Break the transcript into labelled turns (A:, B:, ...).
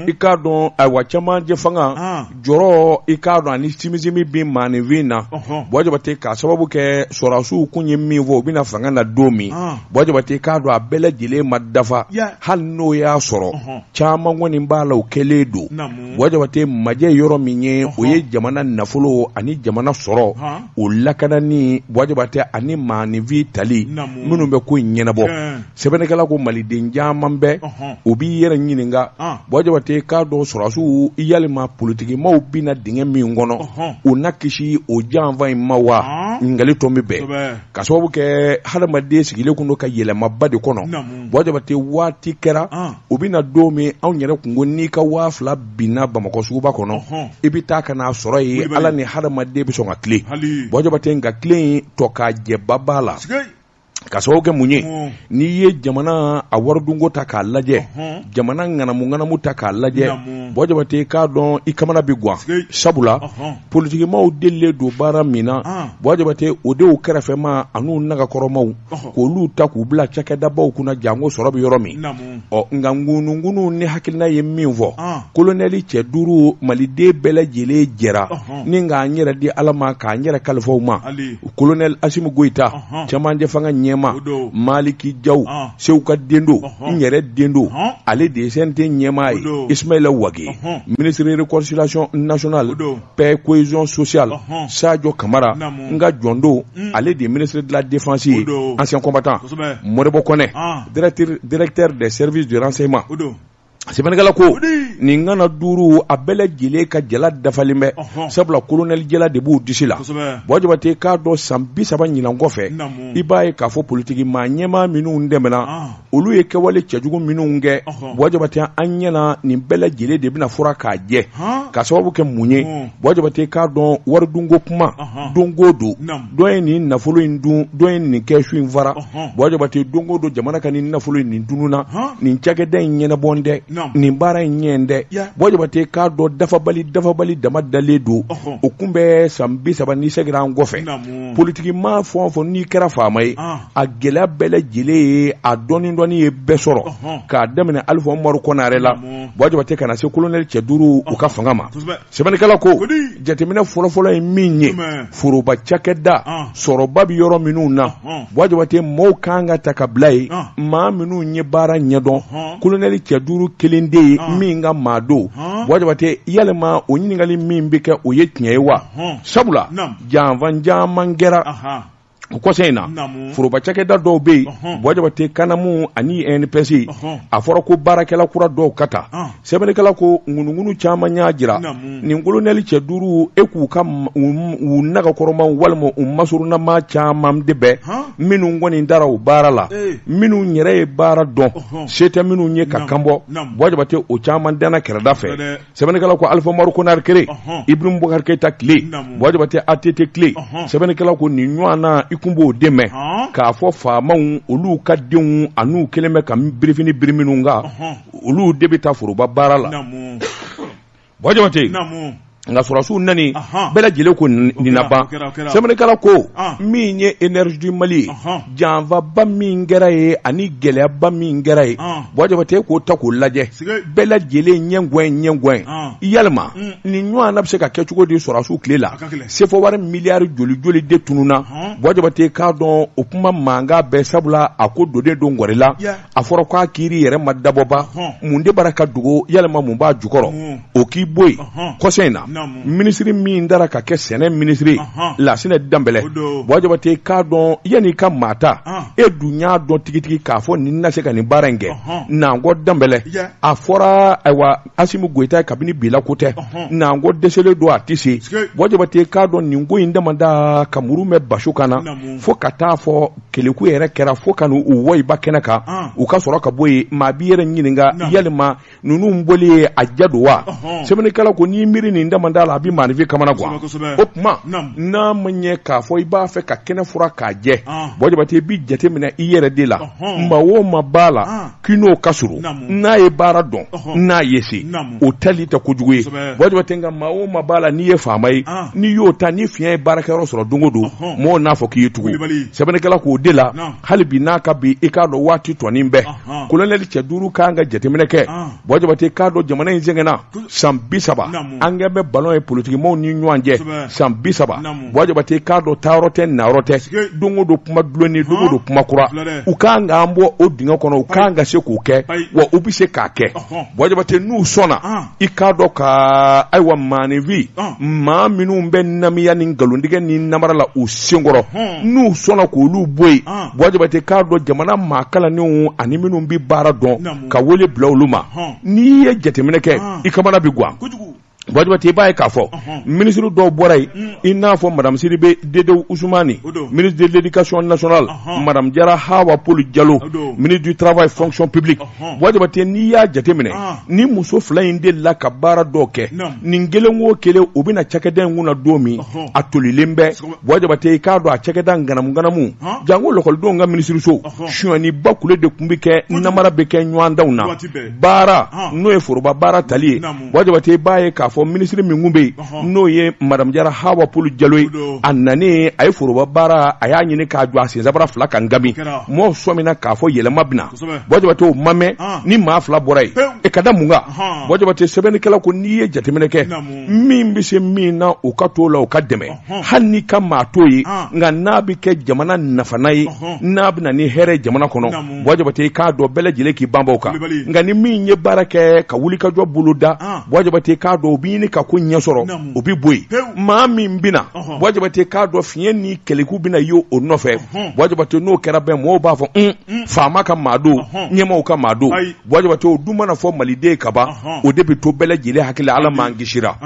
A: I k'a dɔn, ayiwa, cɛmancɛ fanga jɔrɔ, i k'a dɔn, ani simisimi bɛ maaninfin na, Buwa Jabate, k'a sababu kɛ sɔrɔdasiw kun ye min fɔ u bɛna fanga na don min. Buwa Jabate, k'a dɔn, a bɛɛ lajɛlen ma dafa, hali n'o y'a sɔrɔ caman kɔni b'a la, o kɛlen don. Buwa Jabate, majɛ yɔrɔ min ye, o ye jamana nafolo ani jamana sɔrɔ, o lakanani, Buwa Jabate, ani maaninfin tali minnu bɛ ko in ɲɛnabɔ. Sɛbɛnnikɛla ko maliden caman bɛ, u b'i yɛrɛ ɲininka, Buwa Jabate, k'a dɔn sɔrɔdasiw yalima politikimaw bɛna dingɛ min kɔnɔ, u na kisi o janfa in ma wa? Ɲininkali tɔ min bɛɛ ka sababu kɛ hadamaden sigilen kun don ka yɛlɛmaba de kɔnɔ. Buwa Jabate, waati kɛra u bɛna don min, anw yɛrɛ kun ko n'i ka 2000 binna Bamakɔ suguba kɔnɔ, i bɛ taa ka n'a sɔrɔ yen, Ala ni hadamaden bɛ sɔn ka tilen. Buwa Jabate, nka tilen in tɔ k'a jɛba b'a la. Ka sababu kɛ mun ye? N'i ye jamana a waridunko ta k'a lajɛ, jamana ŋanamu ŋanamu ta k'a lajɛ, Buwa Jabate, k'a dɔn, i kamana bɛ gwan, sabula politikimaw delilen don baara min na, Buwa Jabate, o de y'u kɛrɛfɛma an'u nagakɔrɔmaw k'olu ta k'u bila cakɛdabaw kunna, janko sɔrɔ bɛ yɔrɔ min. Ɔ nka ŋunuŋunu ni hakilina ye min fɔ, kolonɛli cɛ duuru, maliden bɛɛ lajɛlen jɛra ni k'an yɛrɛ di Ala ma, k'an yɛrɛ kalifa u ma. Kolonɛli Asimi Goyita, cɛmancɛ fanga ɲɛmaa, Maliki Jaw, Seku ka den don, n yɛrɛ den don, ale de ye CNT ɲɛmaa ye, Ismaila Wage, ministre réconciliation nationale, paix, cohésion sociale, Sajo Kamara, n ka jɔn don, ale de ye ministre de la défense ye, ancien combattant, Modibo Kɔnɛ, directeur des services de renseignement. Sɛbɛnnikɛla ko nin ŋana duuru, a bɛɛ lajɛlen ka jala dafalen bɛ, sabula kolonɛli jala de b'u disi la. Buwa Jabate, k'a dɔn, san 30 ɲinan kɔfɛ, i b'a ye k'a fɔ politiki maa ɲɛmaa minnu tɛmɛna, olu ye kɛwale cɛjugu minnu kɛ, Buwa Jabate, an ɲɛna nin bɛɛ lajɛlen de bɛna fura k'a jɛ. Ka sababu kɛ mun ye? Buwa Jabate, k'a dɔn, waridunko kuma don o don, dɔ ye nin nafolo in dun, dɔ ye nin kɛsu in fara. Buwa Jabate, don o don jamana ka nin nafolo in nin tununna, nin cakɛda in ɲɛnabɔ tɛ, nin baara in ɲɛ tɛ. Buwa Jabate, k'a dɔn, dafabali dafabali dama dalen don. O kun bɛ san 30 n'i seginna an kɔfɛ, politiki maa fɛn o fɛn, n'i kɛra faama ye, a gɛlɛya bɛɛ lajɛlen ye a dɔɔni dɔɔni ye bɛɛ sɔrɔ, k'a daminɛ Alifa Umaru Konare la, Buwa Jabate, ka na se kolonɛli cɛ duuru u ka fanga ma. Sɛbɛnnikɛla ko jateminɛ fɔlɔfɔlɔ ye min ye, foroba cakɛda sɔrɔba bɛ yɔrɔ minnu na, Buwa Jabate, mɔɔw kan ka ta ka bila yen, maa minnu ye baara ɲɛdɔn. Kolonɛli cɛ duuru kelen de ye min ka maa don. Buwa Jabate, yalima o ɲininkali min bɛ kɛ, o ye tiɲɛ ye wa? Sabula janfa caman kɛra o kɔsa in na. Foroba cakɛda dɔw bɛ yen, Buwa Jabate, CANAM ani INPS, a fɔra ko baarakɛla kura dɔw ka ta. Sɛbɛnnikɛla ko ŋunuŋunu caman y'a jira, nin kolonɛli cɛ duuru e k'u ka u nagakɔrɔmaw walima u masurunnamaa caman de bɛ minnu kɔni dara o baara la, minnu yɛrɛ ye baara dɔn, se tɛ minnu ye ka kanbɔ. Buwa Jabate, o caman danna kɛrɛda fɛ. Sɛbɛnnikɛla ko Alifa Umaru Konare kere, Ibrahim Bubakari Keyita tile, Buwa Jabate, ATT tile, sɛbɛnnikɛla ko nin ɲɔgɔn na, i kun b'o de mɛn k'a fɔ faamaw olu ka denw an'u kelen bɛ ka birifini biri minnu kan, olu de bɛ taa foroba baara la. Buwa Jabate, nka sɔrɔdasiw nani, bɛɛ lajɛlen ko nin na ban. Sɛbɛnnikɛla ko min ye Énergie du Mali ye, janfaba min kɛra ye ani gɛlɛyaba min kɛra ye, Buwa Jabate, k'o ta k'o lajɛ, bɛɛ lajɛlen ɲɛgɛn ɲɛgɛn. Yalima nin ɲɔgɔn na bɛ se ka kɛ cogo di sɔrɔdasiw tile la? Sefa wari miliyari joli joli de tununna? Buwa Jabate, k'a dɔn, o kuma mankan bɛɛ, sabula a ko donnen don ngɔri la. A fɔra k'a kiiri yɛrɛ ma dabɔba. Mun de bara ka dogo? Yalima mun b'a jukɔrɔ? O k'i bɔ yen. Kɔsa in na, minisiri min dara ka kɛ sɛnɛ minisiri, Lasinɛ Danbɛlɛ, Buwa Jabate, k'a dɔn, yanni i ka maa ta, e dun y'a dɔn tigitigi k'a fɔ nin na se ka nin baara in kɛ. Nankɔ Danbɛlɛ, a fɔra, ayiwa, Asimi Goyita, kabini bi la ko tɛ, nankɔ dɛsɛlen don, a tɛ se. Buwa Jabate, k'a dɔn, nin ko in damada ka muru mɛn baso kan na, fo ka taa fɔ keleku yɛrɛ kɛra, fo ka n'u wɔyiba kɛnɛ kan, u ka sɔrɔ ka bɔ yen. Maa b'i yɛrɛ ɲininka, yalima ninnu bɔli ye a ja don wa? Sɛbɛnnikɛla ko n'i miiri nin dama man d'a la, a bɛ maaninfin kamana gan. O tuma n'a ma ɲɛ k'a fɔ i b'a fɛ ka kɛnɛ furan k'a jɛ, Buwa Jabate, i b'i jate minɛ i yɛrɛ de la. Maa o maa b'a la k'i n'o ka surun, n'a ye baara dɔn, n'a ye se, o tali tɛ kojugu ye, Buwa Jabate. Nka maa o maa b'a la n'i ye faama ye, n'i y'o ta, ni fiɲɛ ye baarakɛyɔrɔ sɔrɔ don o don, mɔgɔw n'a fɔ k'i ye tugun. Sɛbɛnnikɛla k'o de la, hali bi n'a ka bi, i k'a dɔn waati tɔnin bɛɛ, kolonɛli cɛ duuru kan ka jateminɛ kɛ. Buwa Jabate, k'a dɔn jamana in sɛgɛnna san 30, an kɛ bɛ balon ye politikimaaw ni ɲɔgɔn cɛ san 30. Buwa Jabate, k'a dɔn taayɔrɔ tɛ, nayɔrɔ tɛ, don o don kuma dulonnen, don o don kuma kura. U kan k'an bɔ o dingɛ kɔnɔ, u kan ka se k'o kɛ, wa u bɛ se k'a kɛ, Buwa Jabate, n'u sɔnna. I k'a dɔn ka ayiwa maaninfin maa minnu bɛ namiya ni nkalontigɛ ni namara la u senkɔrɔ, n'u sɔnna k'olu bɔ yen, Buwa Jabate, k'a dɔn jamana maa kalannenw ani minnu bɛ baara dɔn, ka wele bila olu ma. N'i ye jateminɛ kɛ, i kamana bɛ gan. Buwa Jabate, i b'a ye k'a fɔ minisiri dɔw bɔra yen, i n'a fɔ madame Sidibe Dedew Usumani, ministre de l'éducation nationale, madame Jara Hawa Paul Jalo, ministre du travail, fonction publique. Buwa Jabate, n'i y'a jateminɛ, ni muso fila in delila ka baara dɔw kɛ, nin kelen o kelen, u bɛna cakɛda in kunna don min, a tolilen bɛ. Buwa Jabate, i k'a dɔn a cakɛda ŋanamuŋanamu, janko lɔkɔlidenw ka minisiriso, sonyaniba kule de tun bɛ kɛ, namara bɛ kɛ ɲɔgɔndanw na, baara n'o ye foroba baara tali ye. Buwa Jabate, i b'a ye k'a fɔ minisiri min tun bɛ yen, n'o ye madame Jara Hawa Paul Jalo ye, a nanen, a ye foroba baara, a y'a ɲini k'a jɔ a sensabara fila kan gami, mɔgɔw sɔmina k'a fɔ yɛlɛma bɛ na. Buwa Jabate, o ma mɛn, ni maa fila bɔra yen. E ka da mun kan? Buwa Jabate, sɛbɛnnikɛla ko n'i ye jateminɛ kɛ, min bɛ se min na, u ka t'o la, u ka dɛmɛ, hali n'i ka maa t'o ye, nka n'a bɛ kɛ jamana nafana ye, n'a bɛ na ni hɛrɛ jamana kɔnɔ, Buwa Jabate, i k'a dɔn bɛɛ lajɛlen k'i banba o kan. Nka ni min ye baara kɛ ka wulikajɔ bolo da, Buwa Jabate, i k'a dɔn u bɛ ɲini ka ko ɲɛ sɔrɔ, o bɛ bɔ yen. Maa min bɛ na, Buwa Jabate, k'a dɔn fiɲɛ ni kɛlɛku bɛna ye o nɔfɛ. Buwa Jabate, n'o kɛra bɛn, mɔgɔw b'a fɔ un faama ka maa don, ɲɛmaaw ka maa don. Buwa Jabate, o dun mana fɔ maliden kaban, o de bɛ to bɛɛ lajɛlen hakili la. Ala m'an kisira.